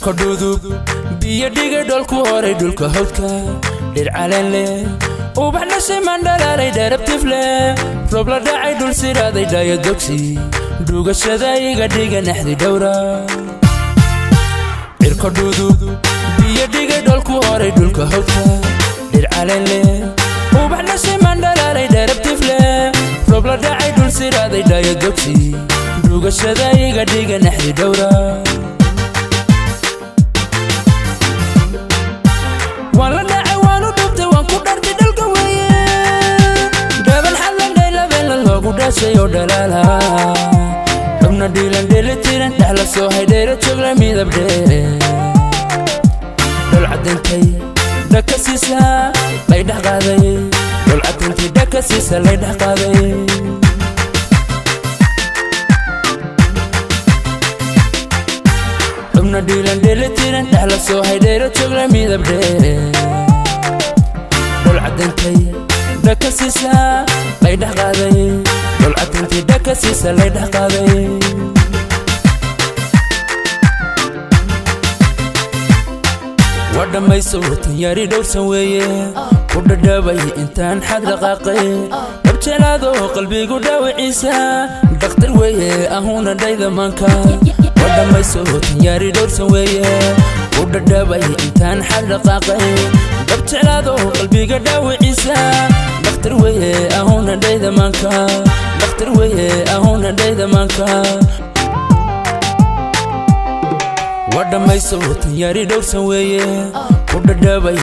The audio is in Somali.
Cirko dhudub biyo dhigay dholku horay dhulka hawdka, dhir caleen leh, ubax dhashay mandhalaalay, dharabtif leh, roob la dhacay, dhul siraaday, dhayo dogsi, dhugashada iga dhiga naxdi dhowra. Cirko dhudub biyo dhigay dholku horay dhulka hawdka, dhir caleen leh, ubax dhashay mandhalaalay, dharabtif leh, roob la dhacay, dhul siraaday, dhayo dogsi, dhugashada iga dhiga naxdi dhowra. Waan la dhacay, waan u dhubtay, waan ku dhartay dhalka weeye, dhaban xadlan dhaylabeela loogu dhashay oo dhalaala, xubna dhiilan dheelitiran, dhex la soo haydheera jogla midab dheere, dhol cadintay dhaka siisa lay dhex qaaday, dhol cadintay dhaka siisa lay dhex qaaday. Xubna dhiilan dheelitiran, dhex la soo haydheera jogla midab dheere, dhol cadintay dhaka siisa lay dhex qaaday, dhol cadintay dhaka siisa lay dhex qaaday. Waa dhammayso tan yari dhowrsan weeye, ku dhadhabay intaan xad dhaqaaqay, dhabjelaado qalbigu dhaawiciisa, dhakhtar weeye ahuna dhayda maanka. Waa dhammayso tan yari dhowrsan weeye, ku dhadhabay intaan xad dhaqaaqay, dhabjelaado qalbiga dhaawiciisa, dhakhtar weeye ahuna dhayda maanka, dhakhtar weeye ahuna dhayda maanka. Waa dhammayso tan yari dhowrsan weeye, ku dhadhabay.